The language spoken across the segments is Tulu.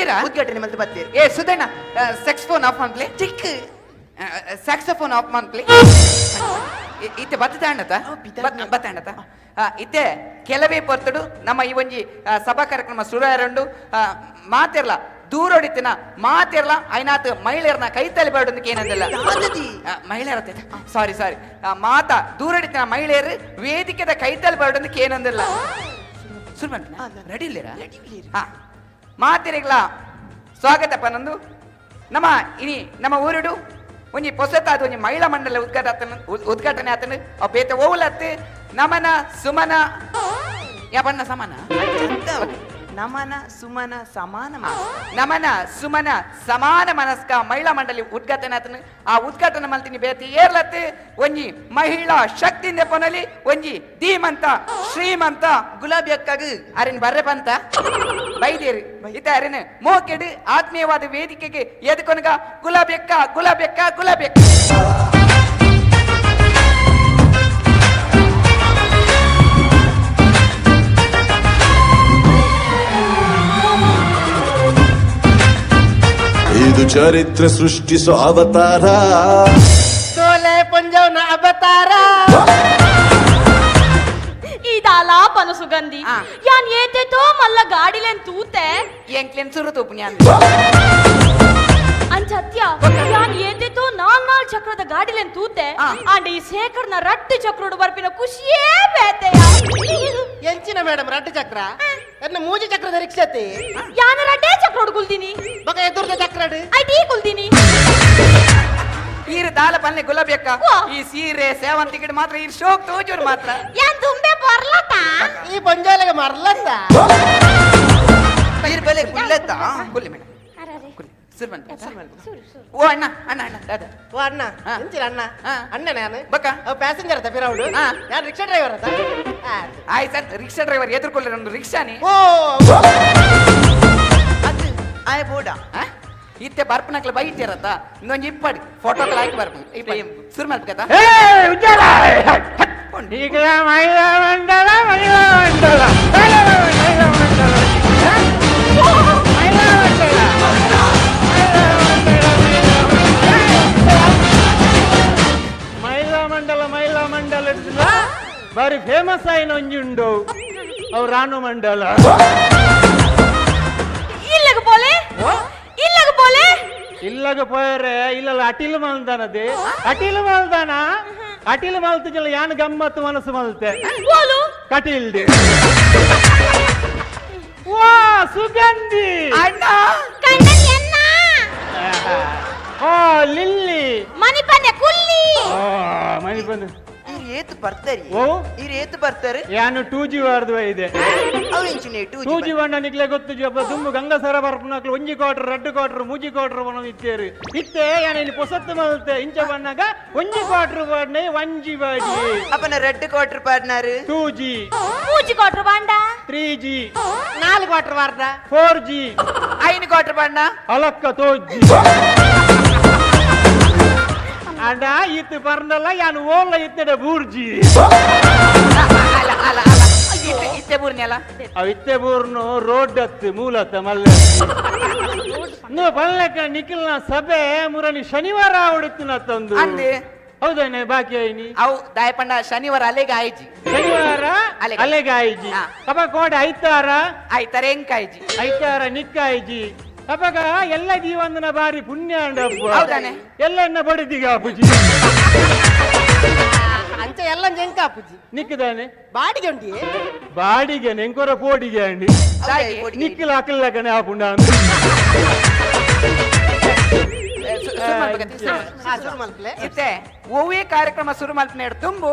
ಬತ್ತೀರಾ? ಉದ್ಘಾಟನೆ ಮಲ್ತ್ ಬತ್ತೀರ್. ಏ ಸುಧಣ್ಣ, ಸೆಕ್ಸ್ ಫೋನ್ ಆಫ್ ಮಾಡ್ಲಿ. ಚಿಕ್ಕ ಸ್ಯಾಕ್ಸೋಫೋನ್ ಆಫ್ ಮಾಡ್ಲಿ. ಇತ್ತೆ ಬತ್ತದಾಂಡತ? ಬತ್ತಾಂಡತ. ಇತ್ತೆ ಕೆಲವೇ ಪೊರ್ತುಡು ನಮ್ಮ ಈ ಒಂಜಿ ಸಭಾ ಕಾರ್ಯಕ್ರಮ ಶುರು ಆರಂಡು. ಮಾತಿರ್ಲ ದೂರೊಡಿತಿನ ಮಾತಿರ್ಲ ಐನಾತ್ ಮಹಿಳೆಯರ್ನ ಕೈತಲಿ ಬೇಡಂದಕ್ಕೆ ಏನಂದಿಲ್ಲ. ಮಹಿಳೆಯರ, ಸಾರಿ ಸಾರಿ, ಮಾತಾ ದೂರೊಡಿತಿನ ಮಹಿಳೆಯರು ವೇದಿಕೆದ ಕೈತಲ್ ಬೇಡಂದಕ್ಕೆ ಏನಂದಿಲ್ಲ. ಶುರು ರೆಡಿ ಇಲ್ಲಿರ? ಹಾ, ಮಾತಿರಿಗ್ಲ ಸ್ವಾಗತ ಪನಂದು ನಮ್ಮ ಇನಿ ನಮ್ಮ ಊರುಡು ಒಂಜಿ ಪೊಸತಾದ ಒಂಜಿ ಮಹಿಳಾ ಮಂಡಲ ಉದ್ಘಾಟನೆ ಉದ್ಘಾಟನೆ ಆತನು. ಅವು ಬೇತೆ ಓಲತ್ತು, ನಮನ ಸುಮನ ಯಾ ಬಣ್ಣ ಸಮಾನ. ನಮನ ಸುಮನ ಸಮಾನ. ನಮನ ಸುಮನ ಸಮಾನ ಮನಸ್ಕ ಮಹಿಳಾ ಮಂಡಳಿ ಉದ್ಘಾಟನೆ ಆತನು. ಆ ಉದ್ಘಾಟನೆ ಮಲ್ತಿನಿ ಬೇತಿ ಏರ್ಲತ್ತು, ಒಂಜಿ ಮಹಿಳಾ ಶಕ್ತಿ ಪೊನಲಿ, ಒಂಜಿ ಧೀಮಂತ ಶ್ರೀಮಂತ ಗುಲಾಬಿ ಅಕ್ಕಾಗ. ಅರಿನ್ ಬರ್ರೆ ಬಂತ ಬೈದೇರಿ. ಇತ್ತ ಅರಿನ್ ಮೋಕೆಡು ಆತ್ಮೀಯವಾದ ವೇದಿಕೆಗೆ ಎದ್ಕೊನಗ. ಗುಲಾಬಿ ಅಕ್ಕ, ಗುಲಾಬಿ ಅಕ್ಕ, ಗುಲಾಬಿ ಅಕ್ಕ. ಇದು ಚರಿತ್ರೆ ಸೃಷ್ಟಿಸೋ ಅವತಾರ. ತೋಲೆ ಪಂಜವ್ನ ಅವತಾರ. ಇದಾಲ ಪನ ಸುಗಂಧಿ. ಯಾನ್ ಏತೇತೋ ಮಲ್ಲ ಗಾಡಿಲೇನ್ ತೂತೆ. ಎಂಕ್ಲೆನ್ ಸುರು ತೂಪು ನ್ಯಾನ್. ಅಂಚತ್ಯ, ಯಾನ್ ಏತೇತೋ ನಾಲ್ ನಾಲ್ ಚಕ್ರದ ಗಾಡಿಲೇನ್ ತೂತೆ. ಆಂಡ ಈ ಶೇಖರ್ನ ರಟ್ಟು ಚಕ್ರೋಡು ಬರ್ಪಿನ ಖುಷಿಯೇ ಬೇತೆಯ. ಎಂಚಿನ ಮೇಡಮ್ ರಡ್ಡು ಚಕ್ರ? ಎನ್ನ ಮೂಜಿ ಚಕ್ರದ ರಿಕ್ಷಾತಿ. ಯಾನ ರಡ್ಡೇ ಚಕ್ರೋಡು ಕುಲ್ದಿನಿ. ಬಕ ಎದುರ್ದ ಚಕ್ರಡು? ಐಟಿ ಕುಲ್ದಿನಿ. ಈರು ದಾಲ ಪಲ್ಲೆ ಗುಲಾಬಿ ಅಕ್ಕ. ವಾ. ಈ ಸೀರೆ ಸೇವಂತಿಗೆ ಮಾತ್ರ ಈ ಶೋಕ್ ತೋಜೂರು ಮಾತ್ರ. ಯಾನ್ ತುಂಬೆ ಬರ್ಲತ. ಈ ಪಂಜಾಲೆಗೆ ಮರ್ಲತ್ತ. ಈರ್ ಬೆಲೆ ಕುಲ್ಲತ್ತ. ಕುಲ್ಲಿ ಮೇಡಮ್, ಕುಲ್ಲಿ. ಸುರು ಬಂತ. ಓ ಅಣ್ಣ, ಅಣ್ಣ, ಅಣ್ಣ, ದಾದಾ. ಓ ಅಣ್ಣ. ಎಂಚಿನ ಅಣ್ಣ? ಅಣ್ಣ ನಾನು. ಬಕ್ಕ. ಅವ್ ಪ್ಯಾಸೆಂಜರ್ ಅತ್ತ ಪಿರೌಡು. ನಾನು ರಿಕ್ಷಾ ಡ್ರೈವರ್ ಅತ್ತ. ಆಯ್ತು ಸರ್, ರಿಕ್ಷಾ ಡ್ರೈವರ್ ಎದುರ್ಕೊಳ್ಳಿ ಒಂದು ರಿಕ್ಷಾನಿ. ಓ. ಅದು ಆಯ ಬೋಡ. ಇತ್ತೆ ಬರ್ಪನಕ್ಲ ಬೈತಿರತ್ತ. ಇನ್ನೊಂದು ಇಪ್ಪಡಿ ಫೋಟೋಗಳು ಹಾಕಿ ಬರ್ಪು. ಶುರು ಮಾಡ್ಬೇಕತ್ತ. ಈಗ ಮಹಿಳಾ ಮಂಡಲ, ಮಹಿಳಾ ಮಂಡಲ, ಮಹಿಳಾ ಮಂಡಲ, ಮಹಿಳಾ ಮಂಡಲ, ಮಹಿಳಾ ಮಂಡಲ, ಮಹಿಳಾ ಮಂಡಲ ಬಾರಿ ಫೇಮಸ್ ಆಯಿನ ಒಂಜಿ ಉಂಡು, ಅವು ರಾಣು ಮಂಡಲ. ಇಲ್ಲಗ ಪೋಲೆ, ಇಲ್ಲಗ ಪೋಲೆ. ಇಲ್ಲಗ ಪೋಯರೆ ಇಲ್ಲ, ಅಟಿಲ್ ಮಲ್ದಾನದೆ, ಅಟಿಲ್ ಮಲ್ದಾನ. ಅಟಿಲ್ ಮಲ್ತಿಜಲ್ಲ, ಯಾನ್ ಗಮ್ಮತ್ತು ಮನಸ್ಸು ಮಲ್ತೆ. ಓಲು? ಕಟೀಲ್ದೆ. ವಾ ಸುಗಂಧಿ. ಅಣ್ಣ. ಕಣ್ಣನ್ ಎನ್ನ. ಓ ಲಿಲ್ಲಿ. ಮನಿ ಪನ್ನೆ ಕುಲ್ಲಿ. ಓ ಮನಿ ಬಂದು. ಈರ್ ಏತ್ ಬರ್ತಾರೆ? ಓ? ಈರ್ ಏತ್ ಬರ್ತಾರೆ? ಯಾನು 2G ವಾರ್ದು ಇದೆ. ಅವು ಎಂಚಿನ ಟೂ? 2G ಬಣ್ಣ ನಿಕ್ಲೆ ಗೊತ್ತು ಜಪ್ಪ, ದುಂಬು ಗಂಗಸರ ಬರ್ಪುನಕ್ಲು ಒಂಜಿ ಕ್ವಾರ್ಟರ್, ರಡ್ಡು ಕ್ವಾರ್ಟರ್, ಮೂಜಿ ಕ್ವಾರ್ಟರ್ ಬಣ್ಣ ಇತ್ತೇರು. ಇತ್ತೆ ಯಾನ್ ಇಲ್ಲಿ ಪೊಸತ್ತು ಮಲ್ತೆ. ಇಂಚ ಬಣ್ಣಗ ಒಂಜಿ ಕ್ವಾರ್ಟರ್ ಬಾಡ್ನೆ ಒಂಜಿ ಬಾಡಿ. ಅಪ್ಪನ ರೆಡ್ ಕ್ವಾರ್ಟರ್ ಪಾಡ್ನಾರು? 2G. ಮೂಜಿ ಕ್ವಾರ್ಟರ್ ಬಾಂಡ? 3G. ನಾಲ್ಕು ವಾಟರ್ ವಾರ್ಡ? 4G. ಐನು ಕ್ವಾರ್ಟರ್ ಬಣ್ಣ? ಅಲಕ್ಕ ತೋಜಿ ಅಂಡ ಇತ್ತು ಪರ್ನಲ್ಲ, ಯಾನ್ ಓಲ್ಲ ಇತ್ತೆಡೆ ಬೂರ್ಜಿ. ಅಲ್ಲ ಅಲ್ಲ ಅಲ್ಲ, ಇತ್ತೆ ಇತ್ತೆ ಬೂರ್ನಿ ಅಲ್ಲ. ಅವ್ ಇತ್ತೆ ಬೂರ್ನು ರೋಡ್ ಅತ್ತು ಮೂಲತ ಮಲ್ಲೆ. ನೀವು ಪಲ್ಲೆಕ್ಕ ನಿಖಿಲ್ನ ಸಭೆ ಮುರನಿ ಶನಿವಾರ ಹೊಡಿತಿನ ತಂದು. ಅಂದ್. ಹೌದೇನೆ ಬಾಕಿ ಐನಿ? ಅವು ದಾಯಪಂಡ ಶನಿವಾರ ಅಲೆಗೆ ಆಯ್ಜಿ. ಶನಿವಾರ ಅಲೆಗೆ. ಅಲೆಗೆ ಆಯ್ಜಿ. ಅಪ್ಪ ಕೋಡೆ ಐತಾರ? ಆಯ್ತಾರ ಎಂಕಾಯ್ಜಿ. ಐತಾರ ನಿಕ್ಕಾಯ್ಜಿ. ಅಪ್ಪಗ ಎಲ್ಲ ಜೀವಂದನ ಬಾರಿ ಪುಣ್ಯ ಅಂಡಪ್ಪ. ಹೌದಾನೆ? ಎಲ್ಲ ಎನ್ನ ಬಡಿದಿಗ ಅಪ್ಪುಜಿ. ಅಂಚ ಎಲ್ಲ ಜಂಕ ಅಪ್ಪುಜಿ. ನಿಕ್ಕದಾನೆ. ಬಾಡಿಗೆ ಉಂಟಿ. ಬಾಡಿಗೆ ನೆಂಕೊರ ಪೋಡಿಗೆ ಅಂಡಿ. ನಿಕ್ಕಲ ಅಕ್ಕಲಕನೆ ಆಪುಂಡ. ಶುರು ಮಾಡ್ಬೇಕಂತ. ಹಾ, ಶುರು ಮಲ್ಪಲೆ. ಇತ್ತೆ ಒವ್ವೇ ಕಾರ್ಯಕ್ರಮ ಶುರು ಮಲ್ಪನೆ ತುಂಬು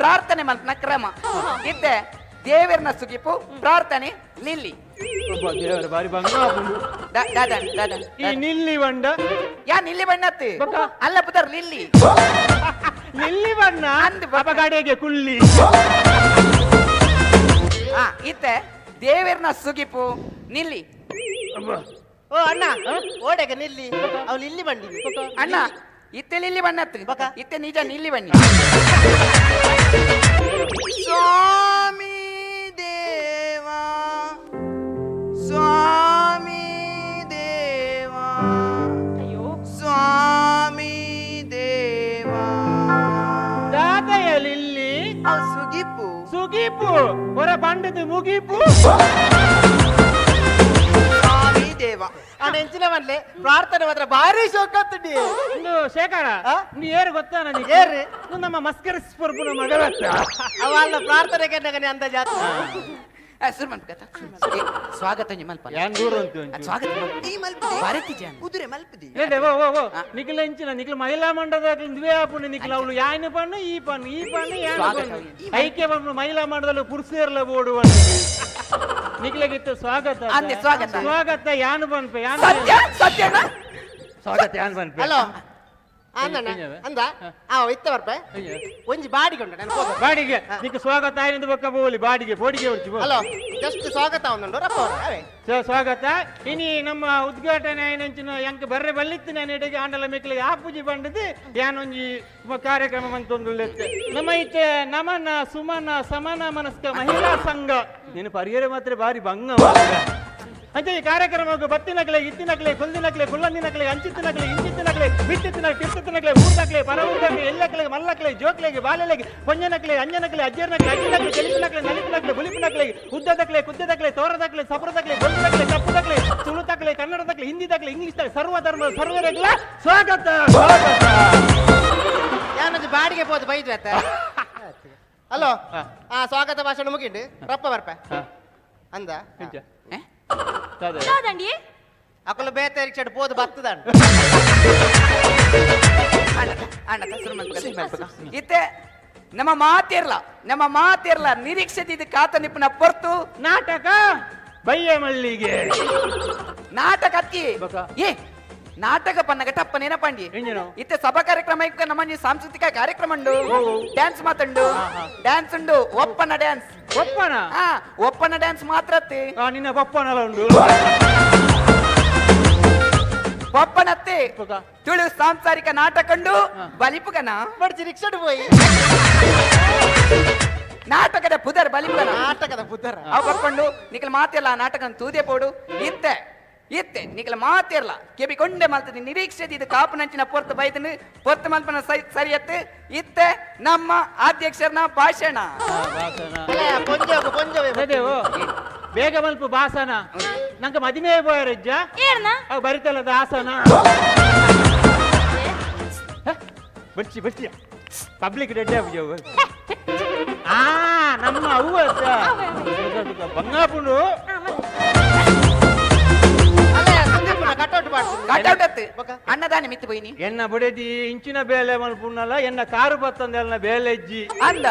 ಪ್ರಾರ್ಥನೆ ಮಲ್ಪನ ಕ್ರಮ. ಇತ್ತೆ ದೇವರನ ಸುಗಿಪು ಪ್ರಾರ್ಥನೆ ಲಿಲ್ಲಿ. ದೇವರ ಬಾರಿ ಬಂಗ ಆಪುಂಡು. ದಾದಾ ದಾದಾ. ಈ ನಿಲ್ಲಿ ಬಂಡ. ಯಾ ನಿಲ್ಲಿ ಬಣ್ಣತ್ತು. ಬೊಕ್ಕ? ಅಲ್ಲ ಪುದರ್ ಲಿಲ್ಲಿ. ನಿಲ್ಲಿ ಬಣ್ಣ. ಅಂದ್ ಬೊಕ್ಕ. ಅಪ್ಪ ಗಾಡಿಗೆ ಕುಳ್ಳಿ. ಹಾ, ಇತ್ತೆ ದೇವರನ ಸುಗಿಪು ನಿಲ್ಲಿ. ಓ ಅಣ್ಣ, ಓಡೆಗ ನಿಲ್ಲಿ? ಅವಳು ಇಲ್ಲಿ ಬಂಡಿ. ಅಣ್ಣ, ಇತ್ತೆ ಲಿಲ್ಲಿ ಬಣ್ಣತ್ತು. ಬೊಕ್ಕ? ಇತ್ತೆ ನಿಜ ನಿಲ್ಲಿ ಬನ್ನಿ. ಸ್ವಾಮಿ ದೇವಾ, ಸ್ವಾಮಿ. ದೇವ. ದಾದಯಲಿಲ್ಲಿ. ಅವ್ ಸುಗಿಪು. ಸುಗೀಪು ಹೊರ ಬಂಡದ ಮುಗೀಪು. ಸ್ವಾಮಿ ದೇವ. ಆ ನೆಂಚಿನ ಮನ್ಲೆ ಪ್ರಾರ್ಥನೆ ಮಾತ್ರ ಭಾರಿ ಶೋಕತ್ತುಂಡಿ. ಒಂದು ಶೇಖರ. ಆ? ನೀ ಏರು ಗೊತ್ತಾ ನನಗೆ? ಏರು? నువ్వు ನಮ್ಮ ಮಸ್ಕರಿಸ್ ಪರ್ಪುನ ಮಗಳತ್ತ. ಅವಲ್ಲ ಪ್ರಾರ್ಥನೆ ಕೆನ್ನಗನೆ ಅಂದ ಜಾತಿ. ಶುರು ಮಾಡ್ಬೇಕತ್ತ. ಸ್ವಾಗತ ನಿಮ್ಮಲ್ಪ. ಏನ್ ದೂರ ಉಂಟು ಒಂಚೂರು. ಸ್ವಾಗತ ಮಲ್ಪ. ಈ ಮಲ್ಪುದಿ. ಭಾರತಿ ಜನ. ಕುದುರೆ ಮಲ್ಪುದಿ. లేదే, ఓ ఓ ఓ నిఖిల ఇంచిన నిఖిల మహిళా మండల ದ್ವೇ ಆಪುಂಡು ನಿಖಿಲ ಅವಳು ಯಾಯ್ನ ಪಣ್ಣು ಈ ಪಣ್ಣು ಈ ಪಣ್ಣು ಯಾನ ಸ್ವಾಗತ. ಪಣ್ಣು ಐಕ್ಯ ಪಣ್ಣು ಮಹಿಳಾ ಮಂಡಲ ಪುರುಷರ್ಲ ಬೋಡು ನಿಖಿಲಗಿತ್ತು ಸ್ವಾಗತ. ಅಂದೆ, ಸ್ವಾಗತ. ಸ್ವಾಗತ ಯಾನು ಪನ್ಪೆ ಯಾನು? ಸತ್ಯ ಸತ್ಯನ. ಸ್ವಾಗತ ಯಾನು ಪನ್ಪೆ? ಹಲೋ ಅಂದಣ್ಣ. ಎಂಜವೆ? ಅಂದ ಆ ಇತ್ತ ಬರ್ಪೆ. ಅಯ್ಯೋ. ಒಂಜಿ ಬಾಡಿಗೆ ಉಂಟು ನಾನು ಹೋದ. ಬಾಡಿಗೆ ನಿಕ್ ಸ್ವಾಗತ ಆಯ್ನದು ಬೊಕ್ಕ ಬೋಲಿ ಬಾಡಿಗೆ ಬೋಡಿಗೆ ಉರ್ಚಿ. ಹಲೋ, ಜಸ್ಟ್ ಸ್ವಾಗತ ಒಂದುಂಡು ರಪ್ಪ ಅವ್ರೆ, ಅವೇ. ಸ್ವಾಗತ ಇನಿ ನಮ್ಮ ಉದ್ಘಾಟನೆ ಆಯ್ನಂಚಿನ ಎಂಕ್ ಬರ್ರೆ ಬಲ್ಲಿತ್ತು ನಾನು ಇಡಗೆ ಆಂಡಲ ಮೆಕ್ಲಿಗೆ ಆಪುಜಿ ಬಂಡದು ಯಾನೊಂಜಿ ಕಾರ್ಯಕ್ರಮ ಮಂತೊಂದುಳ್ಳೆತ್ತೆ. ನಮ್ಮ ಇತ್ತೆ ನಮನ ಸುಮನ ಸಮಾನ ಮನಸ್ಕ ಮಹಿಳಾ ಸಂಘ ನೀನು ಪರಿಯರೆ ಮಾತ್ರ ಬಾರಿ ಭಂಗ ಅಂಚೆ ಈ ಕಾರ್ಯಕ್ರಮಕ್ಕೆ ಬತ್ತಿನಕ್ಲೆ ಇತ್ತಿನಕ್ಲೆ ಕುಂದಿನಕ್ಲೆ ಕುಲ್ಲಂದಿನಕ್ಲೆ ಅಂಚಿತ್ತಿನಕ್ಲೆ ಇಂಚಿತ್ತಿನಕ್ಲೆ ಬಿತ್ತಿತ್ತಿನಕ್ಲೆ ತಿರ್ತಿನಕ್ಲೆ ಊರ್ದಕ್ಲೆ ಪರ ಊರ್ದಕ್ಲೆ ಎಲ್ಲಕ್ಲೆ ಮಲ್ಲಕ್ಲೆ ಜೋಕ್ಲೆಗೆ ಬಾಲೆಲೆಗೆ ಪೊಂಜನಕ್ಲೆ ಅಂಜನಕ್ಲೆ ಅಜ್ಜರ್ನಕ್ಲೆ ಅಜ್ಜಿನಕ್ಲೆ ಚೆಲಿಪಿನಕ್ಲೆ ನಲಿಪಿನಕ್ಲೆ ಬುಲಿಪಿನಕ್ಲೆ ಉದ್ದದಕ್ಲೆ ಕುದ್ದದಕ್ಲೆ ತೋರದಕ್ಲೆ ಸಪುರದಕ್ಲೆ ಗೊಲ್ಲದಕ್ಲೆ ಕಪ್ಪುದಕ್ಲೆ ತುಳುತಕ್ಲೆ ಕನ್ನಡದಕ್ಲೆ ಹಿಂದಿದಕ್ಲೆ ಇಂಗ್ಲಿಷ್ ತಕ್ಲೆ ಸರ್ವ ಧರ್ಮ ಸರ್ವರಗ್ಲ ಸ್ವಾಗತ ಸ್ವಾಗತ. ಯಾನೊಂಜಿ ಬಾಡಿಗೆ ಪೋದು ಬೈದ್ವಿ ಆತ. ಹಲೋ, ಆ ಸ್ವಾಗತ ಭಾಷಣ ಮುಗಿಂಡು ರಪ್ಪ ಬರ್ಪೆ. ಅಂದ. ಇಂಚ. ಏ? ದಾದ. ದಾದಂಡಿ. ಅಕುಲು ಬೇತೆ ರಿಕ್ಷಾಡ್ ಪೋದು ಬತ್ತದಂಡು. ಅಣ್ಣತ ಅಣ್ಣತ ಶುರು ಮಾಡ್ಬೇಕತ್ತ. ಇತ್ತೆ ನಮ್ಮ ಮಾತಿರ್ಲ ನಮ್ಮ ಮಾತಿರ್ಲ ನಿರೀಕ್ಷೆ ಇದು ಕಾತ ನಿಪ್ಪನ ಪೊರ್ತು. ನಾಟಕ ಬಯ್ಯ ಮಲ್ಲಿಗೆ. ನಾಟಕ ಅತ್ತಿ. ಬಕ. ಏ ನಾಟಕ ಪನ್ನಗ ಟಪ್ಪ ನೆನಪಂಡಿ. ಎಂಜಿನ? ಇತ್ತೆ ಸಭಾ ಕಾರ್ಯಕ್ರಮ ಇಕ್ಕ ನಮ್ಮ ಸಾಂಸ್ಕೃತಿಕ ಕಾರ್ಯಕ್ರಮ ಉಂಡು. ಓ, ಓ. ಡ್ಯಾನ್ಸ್ ಮಾತುಂಡು. ಡ್ಯಾನ್ಸ್ ಉಂಡು, ಒಪ್ಪನ ಡ್ಯಾನ್ಸ್. ಒಪ್ಪನ. ಹಾ, ಒಪ್ಪನ ಡ್ಯಾನ್ಸ್ ಮಾತ್ರ ಅತ್ತಿ. ಆ, ನಿನ್ನ ಪಪ್ಪನಲ ಉಂಡು. ಒಪ್ಪನತ್ತಿ. ಬಕ. ತುಳು ಸಾಂಸಾರಿಕ ನಾಟಕ ಉಂಡು ಬಲಿಪುಗನ. ಬಡ್ಜಿ ರಿಕ್ಷಾಡ್ ಪೋಯಿ. ನಾಟಕದ ಪುದರ್ ಬಲಿಪುಗನ. ನಾಟಕದ ಬುದ್ಧರ. ಅವು ಬರ್ಕೊಂಡು ನಿಖಲ್ ಮಾತಿಲ್ಲ ನಾಟಕ ತೂದೆ ಪೋಡು. ಇತ್ತೆ ಇತ್ತೆ ನಿಖಲ ಮಾತಿರ್ಲ ಕೆಬಿ ಕೊಂಡೆ ಮಲ್ತದೆ ನಿರೀಕ್ಷೆ ಇದು ಕಾಪುನಂಚಿನ ಪೊರ್ತು ಬೈದನು ಪೊರ್ತು ಮಲ್ಪನ ಸರಿಯತ್ತು. ಇತ್ತೆ ನಮ್ಮ ಅಧ್ಯಕ್ಷರನ ಭಾಷಣ. ಭಾಷಣ. ಅಲ್ಲ, ಪೊಂಜೋಗು ಪೊಂಜೋವೆ. ಅದೇ ಓ, ಬೇಗ ಮಲ್ಪ ಬಾಸನ ನಂಗೆ ಮದಿಮೆ ಪೋಯರಜ್ಜ. ಏರ್ನ? ಅವು ಬರಿತಲ್ಲದ ಆಸನ. ಹ? ಬಚ್ಚಿ ಬಚ್ಚಿ ಪಬ್ಲಿಕ್ ರೆಡ್ಡಿ ಆಪುಜವು. ಆ ನಮ್ಮ ಅವ್ವ ಬಂಗಾಪುಂಡು. ಅಲ್ಲ, ಸಂದೀಪನ ಕಟೌಟ್ ಮಾಡ್ತೀನಿ. ಕಟೌಟ್ ಅತ್ತು. ಬೊಕ. ಅನ್ನದಾನೆ ಮಿತ್ತು ಪೋಯಿನಿ. ಎನ್ನ ಬುಡೆದಿ ಇಂಚಿನ ಬೇಲೆ ಮಲ್ಪುಣ್ಣಲ್ಲ ಎನ್ನ ಕಾರು ಬತ್ತಂದೆಲ್ಲ ಬೇಲೆ ಇಜ್ಜಿ. ಅಂದ.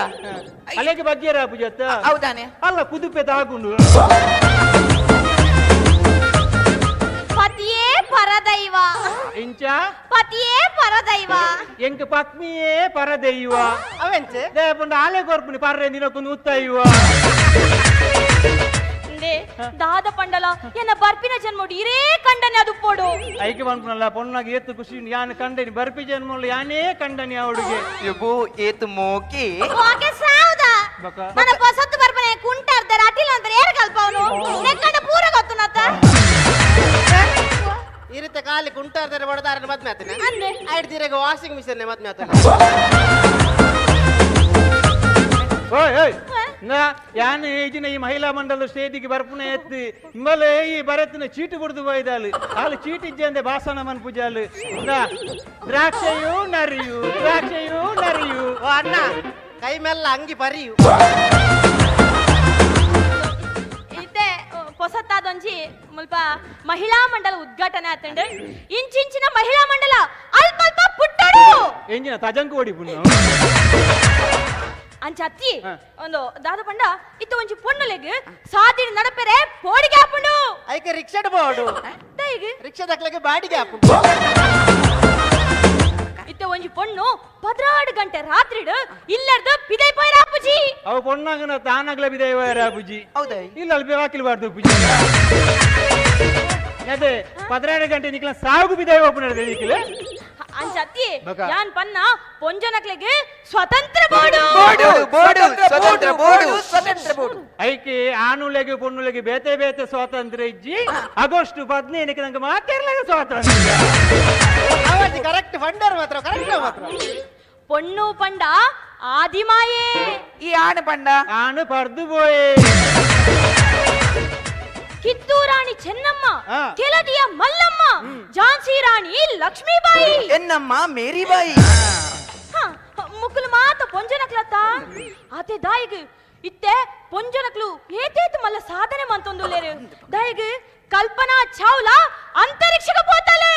ಅಲೆಗೆ ಬಗ್ಗೆರ ಆಪುಜತ್ತ. ಹೌದಾನೆ. ಅಲ್ಲ ಕುದುಪೆ ತಾಗುಂಡು. ಪತಿಯೇ ಪರದೈವ. ಇಂಚ. ಪತಿಯೇ ಪರದೈವ. ಎಂಕ್ ಪತ್ನಿಯೇ ಪರದೈವ. ಅವೆಂಚೆ? ದೇಪುಂಡ ಆಲೆ ಕೊರ್ಪುನಿ ಪರ್ರೆ ದಿನಕ್ಕೊಂದು ಉತ್ತೈವ. ಇಂದೆ ದಾದ ಪಂಡಲ ಎನ್ನ ಬರ್ಪಿನ ಜನ್ಮೋಡು ಇರೇ ಕಂಡನೆ ಅದು ಪೋಡು. ಐಕೆ ಪನ್ಪುನಲ್ಲ ಪೊನ್ನಾಗ ಏತು ಖುಷಿ ಯಾನ್ ಕಂಡನಿ ಬರ್ಪಿ ಜನ್ಮಲ್ಲ ಯಾನೇ ಕಂಡನಿ ಅವಳಿಗೆ. ಇಬು ಏತು ಮೋಕಿ. ವಾಕೆ ಸಾವ್ದ. ಬಕ. ನನ್ನ ಪೊಸತ್ತು ಬರ್ಪನೆ ಕುಂಟಾರ್ದಾರ ಅಟಿಲ್ ಅಂತಾರೆ ಏರ್ ಕಲ್ಪವನು ನೆಕ್ಕಂಡ ಪೂರ ಗೊತ್ತುನತ್ತ. ಈ ರೀತಿ ಖಾಲಿ ಕುಂಟಾರ್ದರೆ ಬಡದಾರನ ಮದ್ಮೆ ಆತನೆ. ಅಂದೆ. ಆಯ್ತು, ವಾಷಿಂಗ್ ಮಿಷನ್ ಮದ್ಮೆ ಆತನ. ಓಯ್ ಓಯ್ ನಾ ಯಾನ್ ಈಜಿನ ಈ ಮಹಿಳಾ ಮಂಡಲ ಸ್ಟೇಜಿಗೆ ಬರ್ಪುನ ಎತ್ತಿ ಇಂಬಲೆ ಈ ಭರತ್ನ ಚೀಟು ಕುಡ್ದು ಹೋಯ್ದಾಲು ಅಲ್ಲಿ ಚೀಟ್ ಇಜ್ಜಂದೆ ಭಾಷಣ ಮನ್ಪುಜಾಲು. ನಾ ದ್ರಾಕ್ಷೆಯು ನರಿಯು ದ್ರಾಕ್ಷೆಯು ನರಿಯು. ಓ ಅಣ್ಣ, ಕೈ ಮೇಲ್ಲ ಅಂಗಿ ಪರಿಯು. ಇತ್ತೆ ಪೊಸತ್ತಾದೊಂಜಿ ಮುಲ್ಪ ಮಹಿಳಾ ಮಂಡಲ ಉದ್ಘಾಟನೆ ಆತಂಡ್. ಇಂಚಿಂಚಿನ ಮಹಿಳಾ ಮಂಡಲ ಅಲ್ಪ ಅಲ್ಪ ಪುಟ್ಟಡು. ಎಂಜಿನ ತಜಂಕು ಓಡಿಪುನು. ಅಂಚ ಅತ್ತಿ. ಹ. ಒಂದು ದಾದ ಪಂಡ ಇತ್ತ ಒಂಜಿ ಪೊಣ್ಣುಲೆಗ್ ಸಾದಿಡ್ ನಡಪೆರೆ ಪೋಡಿಗೆ ಆಪುಂಡು. ಐಕೆ ರಿಕ್ಷಾಡ್ ಬೋಡು. ದೈಗ್. ರಿಕ್ಷಾದಕ್ಲೆಗೆ ಬಾಡಿಗೆ ಹಾಪು. ಇತ್ತ ಒಂಜಿ ಪೊಣ್ಣು 12 ಗಂಟೆ ರಾತ್ರಿಡ್ ಇಲ್ಲರ್ದು ಪಿದೈ ಪೋಯ್ರ ಅಪ್ಪುಜಿ. ಅವು ಪೊಣ್ಣಾಗನ ತಾನಾಗ್ಲ ಬಿದೈವ ಬುಜಿ. ಹೌದಾ? ಇಲ್ಲ ಅಲ್ಲಿ ವಾಕಿಲ್ ಬಾರ್ದು ಬುಜಿ. ಅದೇ 12 ಗಂಟೆ ನಿಕ್ಲ ಸಾಗು ಬಿದೈವ ಒಪ್ಪುನ ನಿಕ್ಲ. ಅಂಚ ಅತ್ತಿ. ಬಕ. ಯಾನ್ ಪನ್ನ ಪೊಂಜನಕ್ಲೆಗ್ ಸ್ವತಂತ್ರ ಬೋಡು. ಬೋಡು, ಬೋಡು, ಸ್ವತಂತ್ರ ಬೋಡು. ಸ್ವತಂತ್ರ ಬೋಡು. ಐಕೆ ಆನುಲೆಗೆ ಪೊಣ್ಣುಲೆಗೆ ಬೇತೆ ಬೇತೆ ಸ್ವಾತಂತ್ರ್ಯ ಇಜ್ಜಿ. ಆಗಸ್ಟ್ 15ಕ್ಕೆ ನಂಗೆ ಮಾತಿರ್ಲಾಗ ಸ್ವಾತಂತ್ರ್ಯ. ಅವಾಜ್ ಕರೆಕ್ಟ್ ಫಂಡರ್ ಮಾತ್ರ ಕರೆಕ್ಟ್ ಮಾತ್ರ. ಪೊಣ್ಣು ಪಂಡ ಆದಿಮಾಯೇ. ಈ ಆಣ ಪಂಡ ಆನು ಪರ್ದು ಪೋಯೆ. ಕಿತ್ತೂರಾಣಿ ಚೆನ್ನಮ್ಮ, ಆ. ಕೆಳದಿಯ ಮಲ್ಲಮ್ಮ, ಝಾನ್ಸಿ ರಾಣಿ ಲಕ್ಷ್ಮೀಬಾಯಿ, ಎನ್ನಮ್ಮ ಮೇರಿ ಬಾಯಿ. ಹ, ಮುಕ್ಕುಲು ಮಾತ ಪೊಂಜನಕ್ಲತ್ತ ಆತೆ. ದಾಯಿಗ್ ಇತ್ತೆ ಪೊಂಜನಕ್ಲು ಏತೇತು ಮಲ್ಲ ಸಾಧನೆ ಮಂತೊಂದುಲ್ಲೇರು. ದಾಯಿಗ್ ಕಲ್ಪನಾ ಚಾವ್ಲಾ ಅಂತರಿಕ್ಷಕ್ಕೆ ಪೋತಾಳೆ.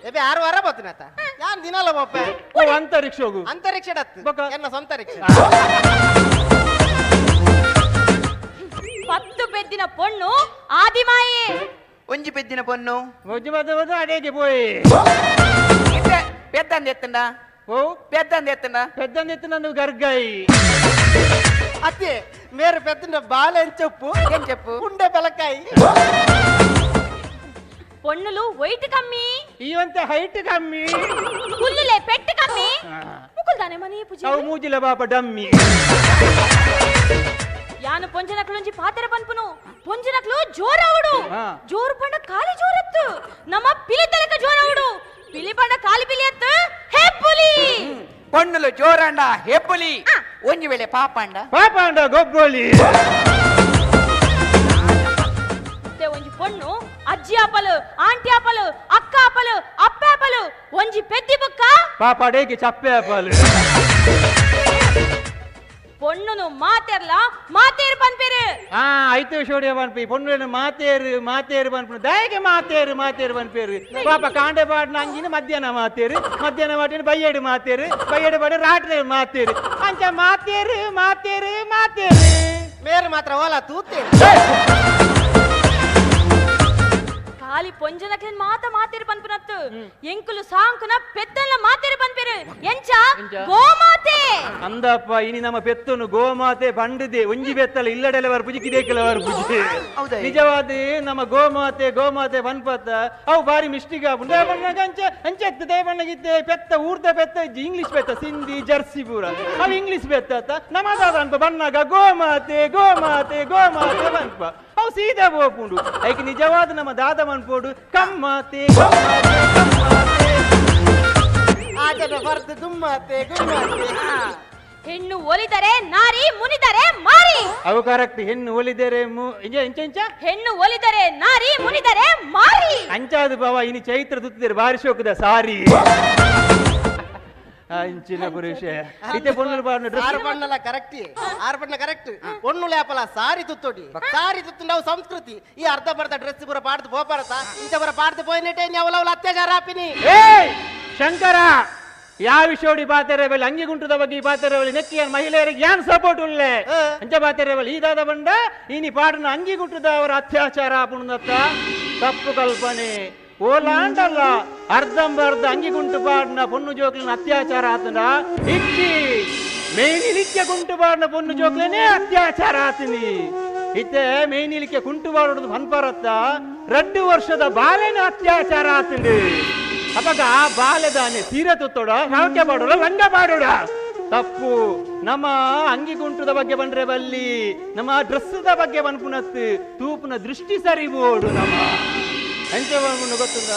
ಎಬೆ 6 ವಾರ ಬತ್ತಿನತ್ತ, ಯಾನ್ ದಿನಲ ಬೊಪ್ಪೆ. ಓ ಅಂತರಿಕ್ಷೋಗು? ಅಂತರಿಕ್ಷ ಡತ್ತು. ಬೊಕ? ಎನ್ನ ಸ್ವಂತ ರಿಕ್ಷ. 10 ಪೆದ್ದಿನ ಪೊಣ್ಣು ಆದಿಮಾಯೆ. ಒಂಜಿ ಪೆದ್ದಿನ ಪೊನ್ನು? ಒಂಜಿ ಬದ ಅಡೇಗೆ ಪೋಯೆ. ಇತ್ತೆ ಪೆದ್ದಂದ ಎತ್ತಂಡ? ಓ. ಪೆದ್ದಂದ ಎತ್ತಂಡ? ಪೆದ್ದಂದಿತ್ತು ನಂದು ಗರ್ಗಾಯಿ. ಅತ್ತೆ, ಮೇರೆ ಪೆದ್ದಿನ ಬಾಲೆ ಎಂಚೊಪ್ಪು? ಏನ್ చెప్పು? ಉಂಡೆ ಬೆಲಕಾಯಿ. ಪೊಣ್ಣುಲು ವೈಟ್ ಕಮ್ಮಿ. ಇವಂತ ಹೈಟ್ ಕಮ್ಮಿ. ಹುಲ್ಲುಲೆ ಪೆಟ್ಟು ಕಮ್ಮಿ. ಮುಕುಲ್ದಾನೆ ಮನೆ ಪೂಜೆ. ಅವು ಮೂಜಿಲ ಬಾಪ ಡಮ್ಮಿ. ಯಾನು ಪೊಂಜನಕ್ಲುಂಜಿ ಪಾತೆರ ಪನ್ಪುನು, ಪೊಂಜನಕ್ಲು ಜೋರಾವುಡು. ಆ. ಜೋರು ಪಂಡ ಖಾಲಿ ಜೋರತ್ತು, ನಮ್ಮ ಪಿಲಿ ತಲಕ ಜೋರಾವುಡು. ಪಿಲಿ ಪಂಡ ಖಾಲಿ ಪಿಲಿ ಅತ್ತು, ಹೆಪ್ಪುಲಿ. ಪೊಣ್ಣುಲು ಜೋರಂಡ ಹೆಬ್ಬುಲಿ. ಆ. ಒಂಜಿ ವೇಳೆ ಪಾಪಂಡ? ಪಾಪ ಅಂಡ ಗೊಬ್ಬೊಲಿ. ಮತ್ತೆ ಒಂಜಿ ಪೊಣ್ಣು ಅಜ್ಜಿ ಆಪಲು, ಆಂಟಿ ಆಪಲು, ಅಕ್ಕ ಆಪಲು, ಅಪ್ಪ ಆಪಲು. ಒಂಜಿ ಪೆದ್ದಿ ಬುಕ್ಕ? ಪಾಪ ಅಡೇಗೆ ಚಪ್ಪೆ ಆಪಲು. ಪೊಣ್ಣುನು ಮಾತೆರ್ಲ ಮಾತೇರು ಪನ್ಪೇರು. ಆ ಐತು ಶೋಡಿಯ ಪನ್ಪಿ ಪೊಣ್ಣು ಮಾತೇರು ಮಾತೇರು ಪನ್ಪು. ದಯಗೆ ಮಾತೇರು ಮಾತೇರು ಪನ್ಪೇರು. ಪಾಪ ಕಾಂಡೆ ಪಾಡ್ನ ಅಂಗಿನ ಮಧ್ಯಾಹ್ನ ಮಾತೇರು, ಮಧ್ಯಾಹ್ನ ಮಾಟೇನು ಬಯ್ಯಡು ಮಾತೇರು, ಬಯ್ಯಡು ಪಾಡ ರಾತ್ರಿ ಮಾತೇರು. ಅಂಚ ಮಾತೇರು ಮಾತೇರು ಮಾತೇರು. ಮೇರೆ ಮಾತ್ರ ಓಲಾ ತೂತೆ. ಖಾಲಿ ಪೊಂಜನಕ್ಲೆನ್ ಮಾತ ಮಾತೇರು ಪನ್ಪುನತ್ತು, ಎಂಕುಲು ಸಾಂಕುನ ಪೆದ್ದಲ್ಲ ಮಾತೇರು ಪನ್ಪೇರು. ಎಂಚ? ಎಂಚ? ಗೋಮಾತೆ. ಅಂದಪ್ಪ, ಇನಿ ನಮ್ಮ ಪೆತ್ತನು ಗೋಮಾತೆ ಬಂಡಿದೆ. ಒಂಜಿ ಬೆತ್ತಲ ಇಲ್ಲಡೆಲೆ ವರ್ ಪುಜಿ, ಕಿದೇಕಲ ವರ್ ಪುಜಿ. ಹೌದಾ? ನಿಜವಾದ ನಮ್ಮ ಗೋಮಾತೆ ಗೋಮಾತೆ ಪನ್ಪತ್ತ ಅವು ಬಾರಿ ಮಿಸ್ಟಿಕ್ ಆಪುಂಡು. ದೇವಣ್ಣಗ ಅಂಚ ಅಂಚೆತ್ತು ದೇವಣ್ಣಗಿತ್ತೆ ಪೆತ್ತ ಊರ್ದ ಪೆತ್ತ ಇಜ್ಜಿ, ಇಂಗ್ಲಿಷ್ ಪೆತ್ತ, ಸಿಂಧಿ ಜರ್ಸಿ ಪೂರ ಅವು ಇಂಗ್ಲಿಷ್ ಪೆತ್ತ ಅತ್ತ. ನಮ್ಮದಾದ ಅನ್ಪ ಬನ್ನಾಗ ಗೋಮಾತೆ ಗೋಮಾತೆ ಗೋಮಾತೆ ಪನ್ಪ, ಅವು ಸೀದಾ ಪೋಪುಂಡು. ಐಕ್ ನಿಜವಾದ ನಮ್ಮ ದಾದ ಮನ್ಪೋಡು ಕಮ್ಮಾತೆ ಕಮ್ಮಾತೆ ಕಮ್ಮಾತೆ. ಆಚೆನ ಬರ್ದು ಗುಮ್ಮಾತೆ ಗುಮ್ಮಾತೆ. ಹೆಣ್ಣು ಒಲಿದರೆ ನಾರಿ, ಮುನಿದರೆ ಮಾರಿ. ಅವು ಕರೆಕ್ಟ್. ಹೆಣ್ಣು ಒಲಿದರೆ ಇಂಚ ಇಂಚ ಇಂಚ. ಹೆಣ್ಣು ಒಲಿದರೆ ನಾರಿ, ಮುನಿದರೆ ಮಾರಿ. ಅಂಚಾದ ಬಾವ ಇನಿ ಚೈತ್ರ ತುತ್ತಿದ್ದಾರೆ, ಬಾರಿ ಶೋಕದ ಸಾರಿ ಅಂಚಿನ ಪುರುಷ ಇತ್ತೆ ಪೊಣ್ಣು ಪಾಡ್ನ ಡ್ರೆಸ್. ಆರು ಬಣ್ಣಲ ಕರೆಕ್ಟ್, ಆರು ಬಣ್ಣ ಕರೆಕ್ಟ್. ಒಣ್ಣು ಲೇಪಲ ಸಾರಿ ತುತ್ತೋಡಿ, ಸಾರಿ ತುತ್ತು ನಾವು ಸಂಸ್ಕೃತಿ. ಈ ಅರ್ಧ ಬರ್ಧ ಡ್ರೆಸ್ ಪೂರ ಪಾಡ್ದು ಪೋಪಾರತ. ಇಂಚ ಪೂರ ಪಾಡ್ದು ಪೋಯಿನೆಟೆ ಅವಲವಲ ಅತ್ಯಾಚಾರ ಆಪಿನಿ. ಏಯ್ ಶಂಕರ, ಯಾವ ವಿಷಯೋಡಿ ಬಾತೆರೆ ಬಲ್ಲಿ ಅಂಗಿಗುಂಟದ ಬಗ್ಗೆ ಈ ಬಾತೆರೆ ಬಲ್ಲಿ ನೆಕ್ಕಿಯ ಮಹಿಳೆಯರಿಗೆ ಯಾನ್ ಸಪೋರ್ಟ್ ಉಳ್ಳೆ. ಅಂಚ ಬಾತೆರೆ ಬಲ್ಲಿ ಈ ದಾದ ಬಂಡ ಇನಿ ಪಾಡನ ಅಂಗಿಗುಂಟದ ಅವರ ಅತ್ಯಾಚಾರ ಆಪುಣದತ್ತ ತಪ್ಪು ಕಲ್ಪನೆ. ಓಲಾಂಡಲ್ಲ ಅರ್ಧಂಬರ್ಧ ಅಂಗಿಗುಂಟು ಪಾಡಿನ ಪೊಣ್ಣು ಜೋಕ್ಲಿನ ಅತ್ಯಾಚಾರ ಆತನ ಇಚ್ಚಿ, ಮೇನಿಲಿಕ್ಕೆ ಗುಂಟು ಪಾಡಿನ ಪೊಣ್ಣು ಜೋಕ್ಲೇನೆ ಅತ್ಯಾಚಾರ ಆತಿನಿ. ಇತ್ತೆ ಮೇನಿಲಿಕ್ಕೆ ಕುಂಟು ಬಾಡೋದು ಪನ್ಪರತ್ತ, 2 ವರ್ಷದ ಬಾಲೆನ ಅತ್ಯಾಚಾರ ಆತಿನಿ. ಅವಾಗ ಆ ಬಾಲೆದಾನೆ ಸೀರೆ ತುತ್ತೋಡ, ರವಕೆ ಬಾಡೋಡ, ಲಂಗ ಬಾಡೋಡ? ತಪ್ಪು. ನಮ್ಮ ಅಂಗಿಗುಂಟದ ಬಗ್ಗೆ ಬಂದ್ರೆ ಬಲ್ಲಿ, ನಮ್ಮ ಡ್ರೆಸ್ದ ಬಗ್ಗೆ ಬನ್ಪುನತ್ತು, ತೂಪುನ ದೃಷ್ಟಿ ಸರಿ ಬೋಡು. ನಮ್ಮ ಎಂಚ ಬಂದ್ಕೊಂಡು ಗೊತ್ತುಂದ?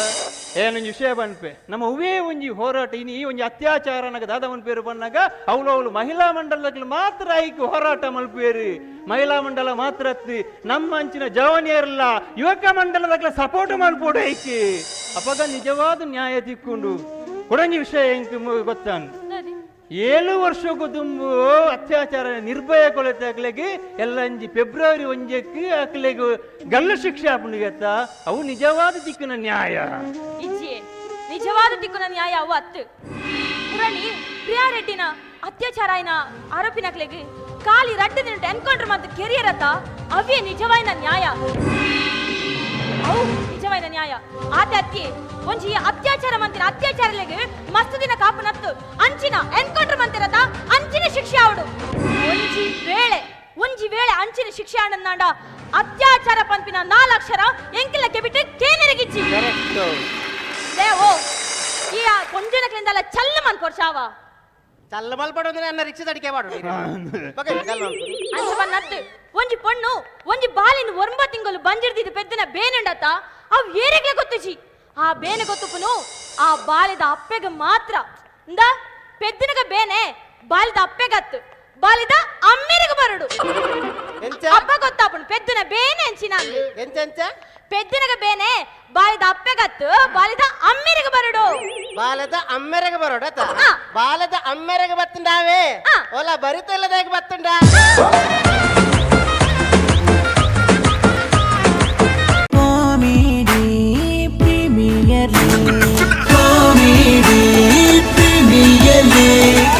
ಏನೊಂಜಿ ವಿಷಯ ಬನ್ಪೆ, ನಮ್ಮ ಹೂವೇ ಒಂಜಿ ಹೋರಾಟ ಇನಿ ಈ ಒಂಜಿ ಅತ್ಯಾಚಾರ ನಗ ದಾದ ಮನ್ಪೇರು ಬನ್ನಾಗ ಅವಳು ಅವಳು ಮಹಿಳಾ ಮಂಡಲಗಳು ಮಾತ್ರ ಐಕ್ ಹೋರಾಟ ಮಲ್ಪೇರು. ಮಹಿಳಾ ಮಂಡಲ ಮಾತ್ರ ಅತ್ತಿ, ನಮ್ಮ ಅಂಚಿನ ಜವನಿಯರಲ್ಲ ಯುವಕ ಮಂಡಲದಕ್ಲ ಸಪೋರ್ಟ್ ಮಲ್ಪೋಡು ಐಕ್. ಅಪಗ ನಿಜವಾದ ನ್ಯಾಯ ತಿಕ್ಕೊಂಡು. ಕೊಡಂಜಿ ವಿಷಯ ಎಂಕ್ ಗೊತ್ತಾನು, 7 ವರ್ಷಕ್ಕೂ ತುಂಬು ಅತ್ಯಾಚಾರ ನಿರ್ಭಯ ಕೊಲೆತಾಕ್ಲೆಗೆ ಎಲ್ಲಂಜಿ ಫೆಬ್ರವರಿ 1ಕ್ಕೆ ಅಕ್ಲೆಗೆ ಗಲ್ಲು ಶಿಕ್ಷೆ ಆಪುಂಡಿಗೆತ್ತ. ಅವು ನಿಜವಾದ ದಿಕ್ಕಿನ ನ್ಯಾಯ. ಇಜ್ಜಿ, ನಿಜವಾದ ದಿಕ್ಕುನ ನ್ಯಾಯ ಅವು ಅತ್ತು. ಪುರಣಿ ಪ್ರಿಯಾ ರೆಡ್ಡಿನ ಅತ್ಯಾಚಾರ ಆಯ್ನ ಆರೋಪಿನಕ್ಲೆಗೆ ಖಾಲಿ 2 ದಿನ ಎನ್ಕೌಂಟರ್ ಮತ್ತು ಕೆರಿಯರತ್ತ, ಅವೇ ನಿಜವಾಯಿನ ನ್ಯಾಯ, ಅವು ನಿಜವಾಯಿನ ನ್ಯಾಯ. ಆತೆ ಅತ್ತಿ ಒಂಜಿ ಅತ್ಯಾಚಾರ ಮಂತಿನ ಅತ್ಯಾಚಾರಲೆಗೆ ಮಸ್ತ್ ದಿನ ಕಾಪುನತ್ತು, ಅಂಚಿನ ಎನ್ಕೌಂಟರ್ ಮಂತಿರತ ಅಂಚಿನ ಶಿಕ್ಷೆ ಆವಡು. ಒಂಜಿ ವೇಳೆ ಅಂಚಿನ ಶಿಕ್ಷೆ ಆನಂದಾಂಡ ಅತ್ಯಾಚಾರ ಪಂಪಿನ 4 ಅಕ್ಷರ ಎಂಕಿಲ್ಲ ಕೆಬಿಟ್ಟು ಕೇನರಿಗಿಚ್ಚಿ. ಲೇ ಓ, ಈ ಕೊಂಜನಕ್ಲಿಂದಲ್ಲ ಚಲ್ಲು ಮನ್ಪೊರ್ಚಾವ. ಚಲ್ಲ ಮಲ್ಪಡು ಅಂದ್ರೆ ನನ್ನ ರಿಕ್ಷಾ ಅಡಿಕೆ ಮಾಡು. ಅಂಚ ಬನ್ನತ್ತು. ಒಂಜಿ ಪೊಣ್ಣು ಒಂಜಿ ಬಾಲಿನ 9 ತಿಂಗಳು ಬಂಜಿಡ್ದಿದ್ದು ಪೆದ್ದನ ಬೇನುಂಡತ್ತ, ಅವ್ ಏರೆಗ್ಲೆ ಗೊತ್ತುಜಿ. ಆ ಬೇನೆ ಗೊತ್ತುಪುನು ಆ ಬಾಲಿದ ಅಪ್ಪೆಗೆ ಮಾತ್ರ. ಇಂದ ಪೆದ್ದಿನಗ ಬೇನೆ. ಬಾಲಿದ ಅಪ್ಪೆಗತ್ತು ಬಾಲಿದ ಅಮ್ಮೆರೆಗ್ ಬರಡು. ಎಂಚ? ಅಪ್ಪ ಗೊತ್ತಾಪುಂಡು ಪೆದ್ದುನ ಬೇನೆ ಅಂಚಿನ. ಎಂಚ ಎಂಚ? ಪೆದ್ದಿನಗ ಬೇನೆ ಬಾಲಿದ ಅಪ್ಪೆಗತ್ತು ಬಾಲಿದ ಅಮ್ಮೆರೆಗ್ ಬರಡು. ಬಾಲದ ಅಮ್ಮೆರೆಗೆ ಬರೋಡತ? ಆ. ಬಾಲದ ಅಮ್ಮೆರೆಗೆ ಬತ್ತುಂಡಾವೆ. ಆ. ಓಲ ಬರಿತಲ್ಲದಾಗ ಬತ್ತುಂಡ. Comedy Premier League. Comedy Premier League.